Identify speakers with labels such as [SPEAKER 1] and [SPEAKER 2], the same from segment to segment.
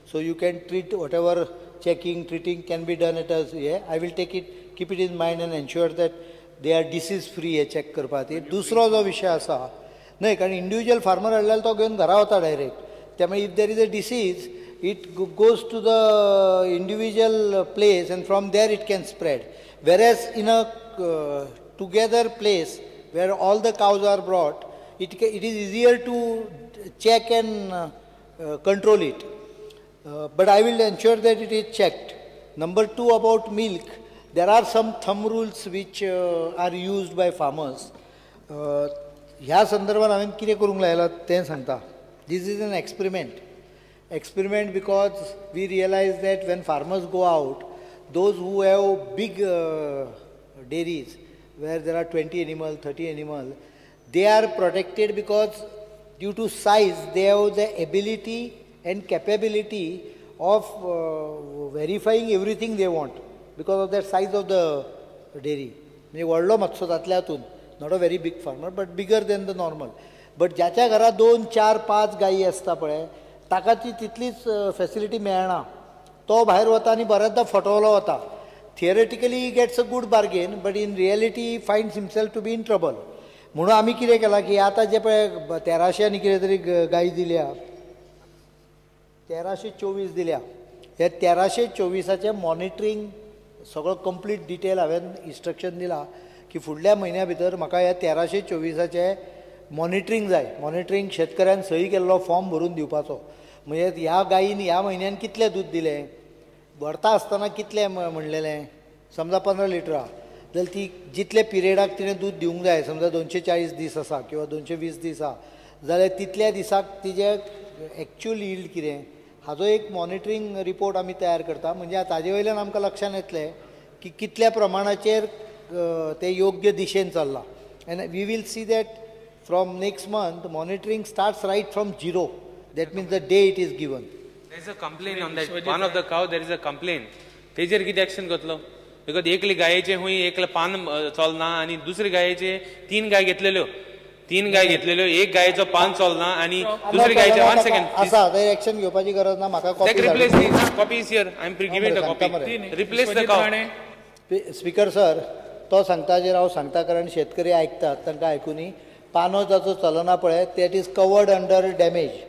[SPEAKER 1] So you can treat whatever checking, treating can be done at us. हे I will take it, keep it in mind and ensure that they are disease free hey check करपा खातीर. दुसरो जो विशय आसा न्हय, कारण individual farmer हाडल्यार तो घेवन घरा वता डायरेक्ट, त्यामुळे if there is a disease it goes to the individual place and from there it can spread. Whereas in a together place where all the cows are brought, it is easier to check and control it. But I will ensure that it is checked. Number two, about milk, there are some thumb rules which are used by farmers. ह्या संदर्भात हांवें कितें करूंक लायलां तें सांगता. This is an experiment. Experiment because we realize that when farmers go out, those who have big dairies where there are 20 animal, 30 animal, they are protected because due to size they have the ability and capability of verifying everything they want because of the size of the dairy. म्हणजे व्हडलो मातसो जातल्या हातून, not a very big farmer but bigger than the normal. But ज्याच्या घरा 2, 4, 5 गायी आसता पळय, ताका ती तितलीच फेसिलिटी मेळना. तो भायर वता आनी बऱ्याचदा फटवलो वता. Theoretically he gets a good bargain but in reality he finds himself to be in trouble. म्हणून आमी कितें केलां की आतां जे पळय 1300 आनी कितें तरी गायी दिल्या, 1324 दिल्या, ह्या 1324 मॉनिटरींग सगळो कंप्लीट डिटेल हांवें इन्स्ट्रक्शन दिलां की फुडल्या म्हयन्या भितर म्हाका ह्या 1324 मॉनिटरींग जाय. मॉनिटरींग शेतकऱ्यान सही केल्लो फॉर्म भरून दिवपाचो, म्हणजे ह्या गायीन ह्या म्हयन्यान कितलें दूद दिलें, व्हरता आसतना कितलें म्हणलेलें, समजा 15 लिटर आहा जाल्यार ती जितले पिरियडाक तिणें दूद दिवंक जाय, समजा 240 दीस आसा किंवा 220 दीस आहा जाल्यार तितल्या दिसाक तिजें एक्चुअल यील्ड कितें, हाजो एक मॉनिटरींग रिपोर्ट आमी तयार करता. म्हणजे ताजे वयल्यान आमकां लक्षांत येतलें की कितल्या प्रमाणाचेर ते योग्य दिशेन चल्लां. And we will see that from next month monitoring starts right from zero. That means the day it is given.
[SPEAKER 2] There is a complaint on that one of the cow, there is a complaint. तेजेर कितें action घेतलो? Because एकली गायेचे हुंय एकले पान चलना आनी दुसरी गायेचे 3 गाय घेतलेल्यो, 3 गाय घेतलेल्यो, एक गायेचो पान चलना आनी दुसरी गायेचे. वन सेकंड
[SPEAKER 1] आसा, थंय एक्शन घेवपाची गरज ना. म्हाका
[SPEAKER 2] replace copy is here, I am giving the copy. Replace the cow.
[SPEAKER 1] Speaker sir, तो सांगता जेर हांव सांगता कारण शेतकरी आयकतात, तांकां आयकुनी. पानो जाचो चलना पळय, that is covered under damage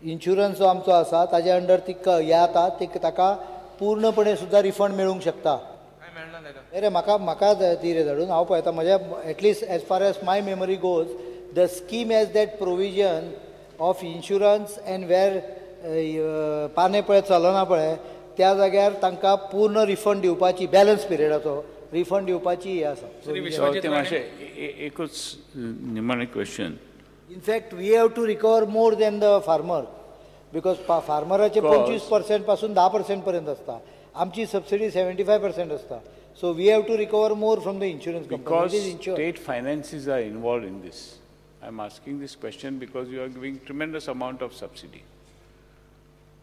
[SPEAKER 1] insurance जो आमचो आसा ताजे अंडर ती हे आता ती ताका पूर्णपणे सुद्दां रिफंड मेळूंक शकता. अरे म्हाका म्हाका ती रे धाडून हांव पळयता. म्हज्या at least as far as my memory goes, the scheme has that provision of insurance and where पाने पळय चलना पळय त्या जाग्यार तांकां पूर्ण रिफंड दिवपाची, बॅलन्स पिरियडाचो रिफंड दिवपाची हे आसा.
[SPEAKER 3] एकूच निमाणें question.
[SPEAKER 1] In fact we have to recover more than the farmer because फार्मराचे 25% पासून 10% पर्यंत आसता, आमची सबसिडी 75% आसता. So we have to recover more from the insurance company.
[SPEAKER 3] Because state finances are involved in this. I am asking this question because you are giving tremendous amount of subsidy.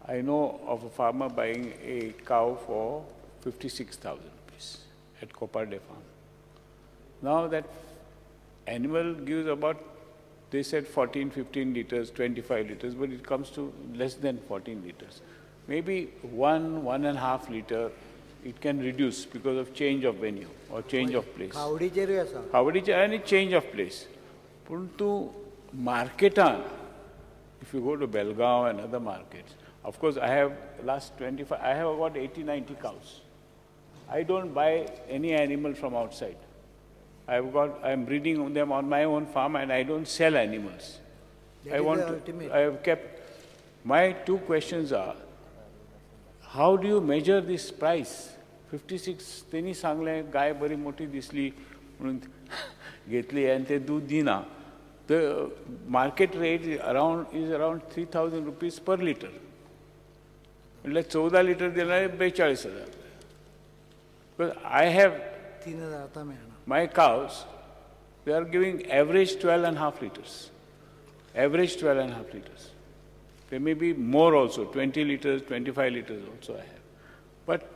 [SPEAKER 3] I know of a farmer buying a cow for 56,000 rupees at Koparde farm. Now that animal gives about, they said 14, 15 liters, 25 liters, but it comes to less than 14 liters. Maybe 1, 1.5 liter it can reduce because of change of venue or change of place.
[SPEAKER 1] खावडीचेरूय आसा.
[SPEAKER 3] खावडीचेर आनी change of place. पूण तूं मार्केटान, if you go to Belgaum and other markets, of course I have last 25, I have about 80, 90 cows. I don't buy any animal from outside. I am breeding them on my own farm and I don't sell animals. I want to, I have kept, my two questions are, how do you measure this price? 56, तेनी सांगलें गाय बरी मोठी दिसली म्हणून घेतली आनी ते दूद दिना. The market rate is around 3,000 rupees per liter. म्हटल्यार 14 लिटर दिल्यार 42,000. Because I have my cows, they are giving average 12.5 liters. Average 12.5 liters. There may be more also, 20 liters, 25 liters also I have. But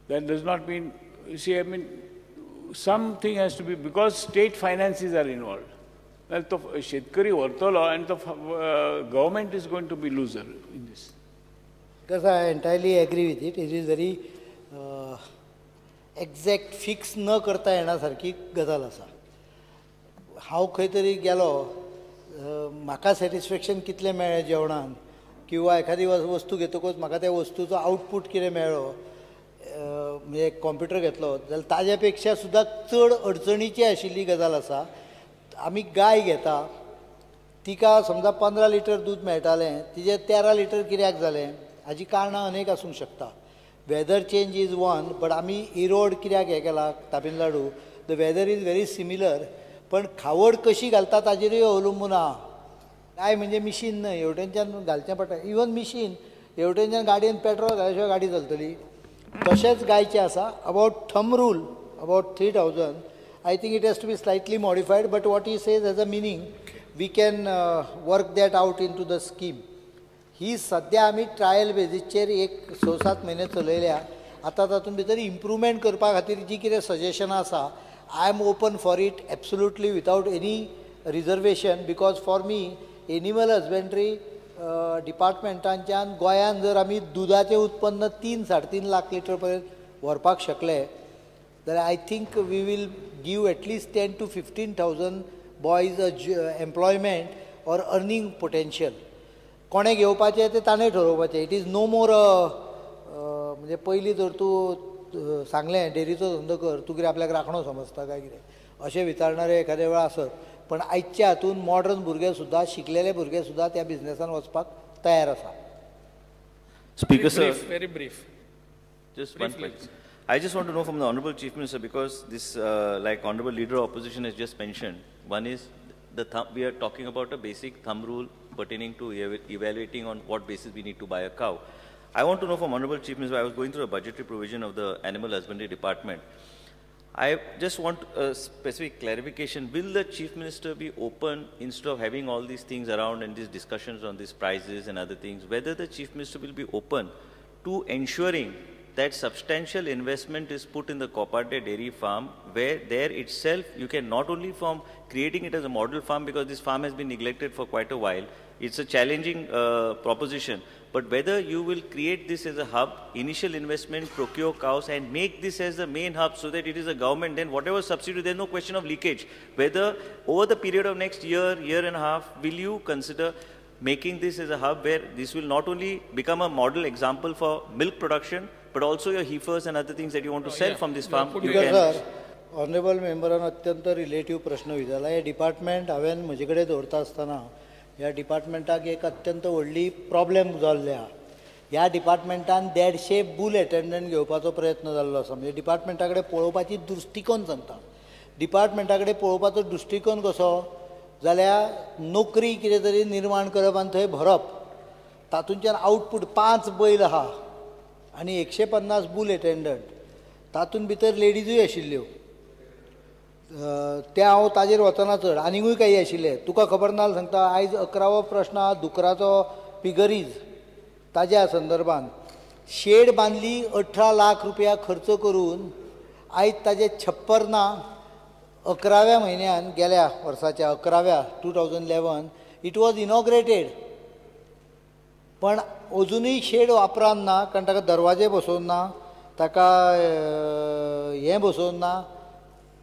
[SPEAKER 3] that does not mean, you see, I mean, something has to be, because state finances are involved. तो शेतकरी व्हरतलो आनी तो government is going to be loser in this.
[SPEAKER 1] Because I entirely agree with it. It is very exact fix न करता येणा सारकी गजाल आसा. हांव खंय तरी गेलो, म्हाका सॅटिस्फॅक्शन कितलें मेळ्ळें जेवणान किंवा एखादी वस्तू घेतकूच म्हाका त्या वस्तूचो आउटपूट कितें मेळ्ळो, म्हणजे एक कॉम्प्युटर घेतलो जाल्यार ताज्या पेक्षा सुद्दां चड अडचणीची आशिल्ली गजाल आसा. आमी गाय घेता, तिका समजा 15 लिटर दूद मेळटालें, तिजें 13 लिटर कित्याक जालें हाजी कारणां अनेक आसूंक शकता. Weather change is one, but आमी इरोड कित्याक हें केला Tamil Nadu, the weather is very similar, पण खावड कशी घालता ताजेरूय अवलंबून आहा. गाय म्हणजे मिशीन न्हय, हेवटेनच्यान घालचें पडटा. इवन मिशीन हेवटेनच्यान गाडयेन पेट्रोल घाल्या शिवाय गाडी चलतली. तशेंच गायचें आसा. About thumb rule about 3000, I think it has to be slightly modified, but what he says has a meaning. We can work that out into the scheme. ही सद्या आमी ट्रायल बेजीसचेर एक 6-7 म्हयने चलयल्या. आतां तातूंत भितर इम्प्रूवमेंट करपा खातीर जी कितें सजेशनां आसा, I am open for it absolutely without any reservation, because for me animal husbandry डिपार्टमेंटांच्यान गोंयांत जर आमी दुदाचें उत्पन्न 3-3.5 लाख लिटर पर्यंत व्हरपाक शकले जाल्यार I think we will give at least 10 to 15,000 boys a employment or earning potential. कोणें घेवपाचें तें ताणें ठरोवपाचें. It is no मोर म्हणजे पयलीं जर तूं सांगलें डेरीचो धंदो कर, तूं कितें आपल्याक राखणो समजता काय कितें अशें विचारणारे एखाद्या वेळार आसत, पण आयच्या हातून मॉडर्न भुरगे सुद्दां, शिकलेले भुरगे सुद्दां त्या बिजनेसान वचपाक तयार आसा.
[SPEAKER 4] Speaker sir,
[SPEAKER 5] very brief.
[SPEAKER 4] Just one question. I just want to know from the Honorable Chief Minister, because this, like Honorable Leader of Opposition has just mentioned, one is the thumb, we are talking about a basic thumb rule pertaining to evaluating on what basis we need to buy a cow. I want to know from Honorable Chief Minister, I was going through a budgetary provision of the Animal Husbandry Department. I just want a specific clarification. Will the Chief Minister be open, instead of having all these things around and these discussions on these prices and other things, whether the Chief Minister will be open to ensuring that substantial investment is put in the Koparde dairy farm, where there itself you can not only from creating it as a model farm, because this farm has been neglected for quite a while, it's a challenging proposition, but whether you will create this as a hub, initial investment, procure cows and make this as the main hub so that it is a government, then whatever subsidy, there's no question of leakage. Whether over the period of next year, year and a half, will you consider making this as a hub where this will not only become a model example for milk production, but also your heifers and other things that you want to sell from this farm? You can.
[SPEAKER 1] Sir, honorable memberan अत्यंत relative प्रश्न विचारला. हे department हांवें म्हजे कडेन दवरता आसतना ह्या डिपार्टमेंटाक एक अत्यंत व्हडली प्रॉब्लेम जाल्ली आहा. ह्या डिपार्टमेंटान 150 बुल एटेंडंट घेवपाचो प्रयत्न जाल्लो आसा. म्हणजे डिपार्टमेंटा कडेन पळोवपाची दृश्टिकोन सांगता. डिपार्टमेंटा कडेन पळोवपाचो दृश्टिकोन कसो जाल्यार नोकरी कितें तरी निर्माण करप आनी थंय भरप, तातूंतल्यान आउटपूट 5 बैल आहा आनी 150 बुल एटेंडंट, तातूंत भितर लेडीजूय आशिल्ल्यो. तें हांव ताजेर वचना चड, आनीकूय काही आशिल्ले. तुका खबर ना सांगता, आयज 11वो प्रश्न आहा दुकराचो पिगरीज, ताज्या संदर्भान शेड बांदली 18 लाख रुपया खर्च करून, आयज ताजें छप्पर ना. 11व्या म्हयन्यान गेल्या वर्साच्या 11व्या 2011 it was inaugurated, पण अजुनूय शेड वापरान ना, कारण ताका दरवाजे बसोवन ना, ताका हें बसोवन ना.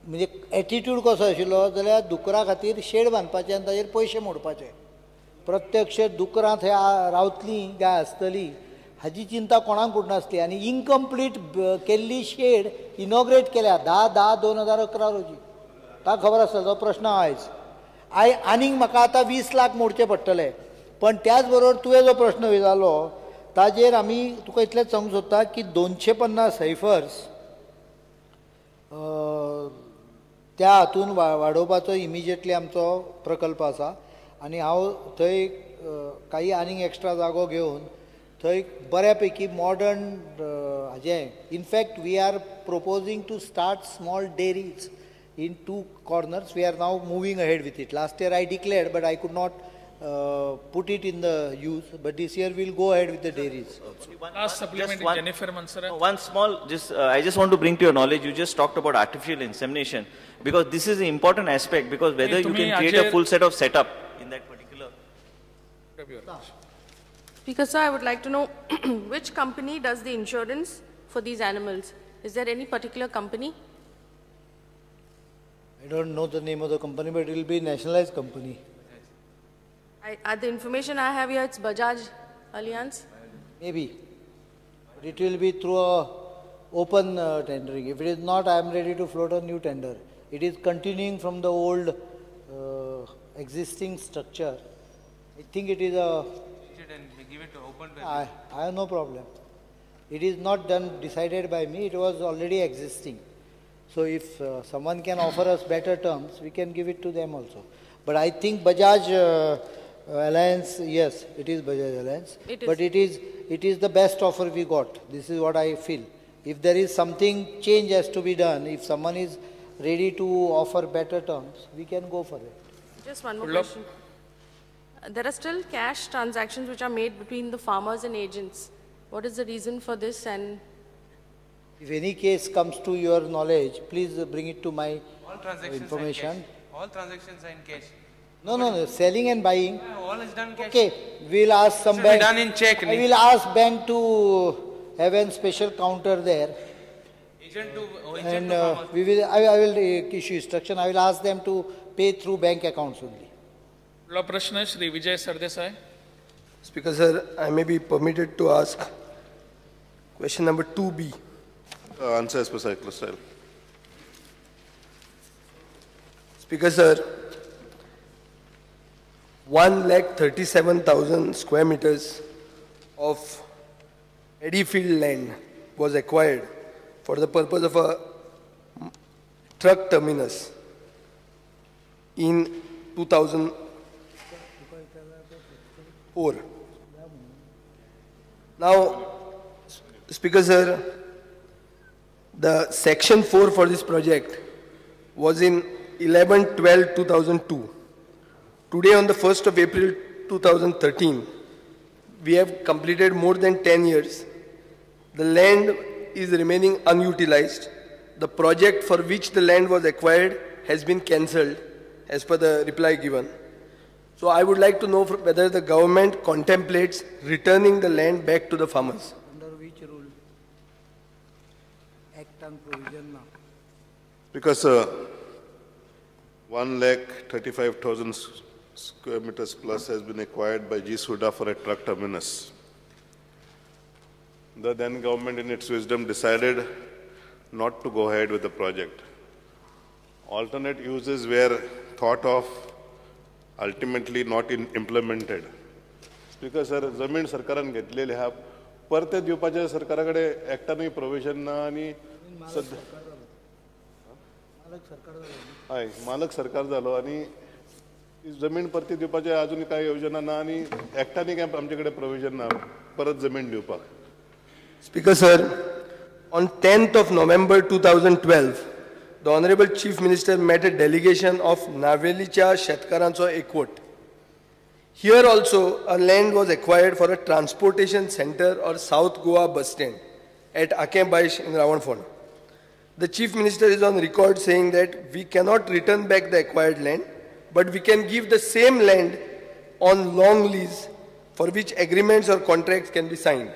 [SPEAKER 1] म्हणजे एटिट्यूड कसो आशिल्लो जाल्यार दुकरा खातीर शेड बांदपाचें आनी ताजेर पयशे मोडपाचे. प्रत्यक्ष दुकरां थंय रावतलीं काय आसतलीं हाजी चिंता कोणाक पडनासली. आनी इनकम्प्लीट केल्ली शेड इनॉग्रेट केल्या 10/10/2011 रोजी. ताका खबर आसता तो प्रश्न आयज I आनीक म्हाका आतां 20 लाख मोडचे पडटले. पण त्याच बरोबर तुवें जो प्रश्न विचारलो ताजेर आमी तुका इतलेंच सांगूंक सोदता की 250 हायफर्स त्या हातून वाडोवपाचो इमिजिएटली आमचो प्रकल्प आसा. आनी हांव थंय काही आनीक एक्स्ट्रा जागो घेवन थंय बऱ्यापैकी मॉडर्न हाजें, in fact we are proposing to start small dairies in 2 corners. We are now moving ahead with it. Last year I declared, but I could not put it in the use, but this year we'll go ahead with the dairies.
[SPEAKER 5] Last supplement, Jennifer Monserrate.
[SPEAKER 4] One small, just I just want to bring to your knowledge, you just talked about artificial insemination, because this is an important aspect, because whether you can create a full set of setup in that particular.
[SPEAKER 6] Speaker sir, I would like to know which company does the insurance for these animals? Is there any particular company?
[SPEAKER 1] I don't know the name of the company, but it will be nationalized company.
[SPEAKER 6] The information I have here, it's Bajaj Allianz?
[SPEAKER 1] Maybe. But it will be through a open tendering. If it is not, I am ready to float a new tender. It is continuing from the old existing structure. I think it is a...
[SPEAKER 2] Give it to open.
[SPEAKER 1] I have no problem. It is not done, decided by me. It was already existing. So if someone can offer us better terms, we can give it to them also. But I think Bajaj Allianz, yes, it is Bajaj Allianz.
[SPEAKER 6] It is.
[SPEAKER 1] But it is the best offer we got. This is what I feel. If there is something change has to be done, if someone is ready to offer better terms, we can go for it.
[SPEAKER 6] Just one more question. There are still cash transactions which are made between the farmers and agents. What is the reason for this? And
[SPEAKER 1] if any case comes to your knowledge, please bring it to my information.
[SPEAKER 2] All transactions are in cash.
[SPEAKER 1] No, no, no. Selling and buying.
[SPEAKER 2] Yeah, all is done cash.
[SPEAKER 1] Okay, we'll ask some bank.
[SPEAKER 2] Done in check.
[SPEAKER 1] I will ask bank to have a special counter there.
[SPEAKER 2] Agent to,
[SPEAKER 1] and we will. I will issue instruction. I will ask them to pay through bank accounts only.
[SPEAKER 5] Prashna Shri Vijay Sardesai.
[SPEAKER 7] Speaker sir, I may be permitted to ask question number 2B.
[SPEAKER 8] Answer as per circular style.
[SPEAKER 7] Speaker sir, 1,37,000 square meters of paddy field land was acquired for the purpose of a truck terminus in 2004. Now, Speaker sir, the section 4 for this project was in 11/12/2002. Today, on the 1st of April 2013, we have completed more than 10 years. The land is remaining unutilized. The project for which the land was acquired has been cancelled as per the reply given. So I would like to know whether the government contemplates returning the land back to the farmers.
[SPEAKER 1] Under which rule? Act on provision now.
[SPEAKER 8] Because 1,35,000 square meters plus has been acquired by GSUDA for a truck terminus. The then government, in its wisdom, decided not to go ahead with the project. Alternate uses were thought of, ultimately not implemented. Speaker sir, जमीन सरकारान घेतलेली आहा, परते दिवपाचे सरकारा कडेन एक्टानूय provision ना आनी हय मालक सरकार जालो आनी जमीन परती दिवपाचे अजून कांय योजना ना आनी एक्टानूय कांय आमचे कडेन प्रोविजन ना परत जमीन दिवपाक.
[SPEAKER 7] Speaker sir, on 10th of November 2012, the Honorable Chief Minister met a delegation of Navelicha Shetkarancho Ekvot. Here also, a land was acquired for a transportation center or South Goa bus stand at Akembaish in Ravanfond. The Chief Minister is on record saying that we cannot return back the acquired land, but we can give the same land on long lease for which agreements or contracts can be signed.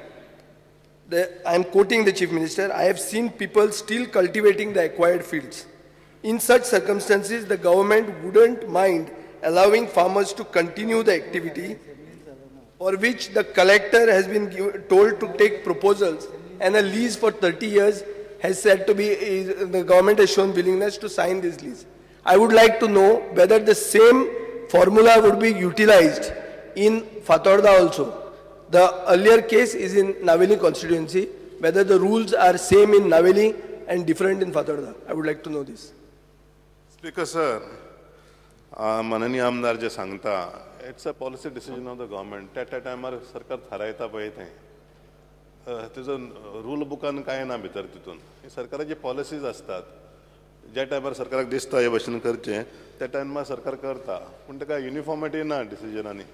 [SPEAKER 7] I am quoting the Chief Minister, I have seen people still cultivating the acquired fields. In such circumstances, the government wouldn't mind allowing farmers to continue the activity for which the collector has been told to take proposals, and a lease for 30 years has said to be, the government has shown willingness to sign this lease. I would like to know whether the same formula would be utilized in Fatorda also. The earlier case is in Naveli constituency, whether the rules are same in Naveli and different in Fatorda. I would like to know this.
[SPEAKER 8] Speaker sir, माननीय आमदार जे सांगता, it's a policy decision of the government. त्या त्या टायमार सरकार थारायता पळय तें, तेजो रूल बुकान कांय ना भितर तितून. सरकाराची पॉलिसीज आसतात, ज्या टायमार सरकाराक दिसता हे भशेन करचें त्या टायमार सरकार करता, पूण ताका युनिफॉर्मिटी ना डिसिजनांनी.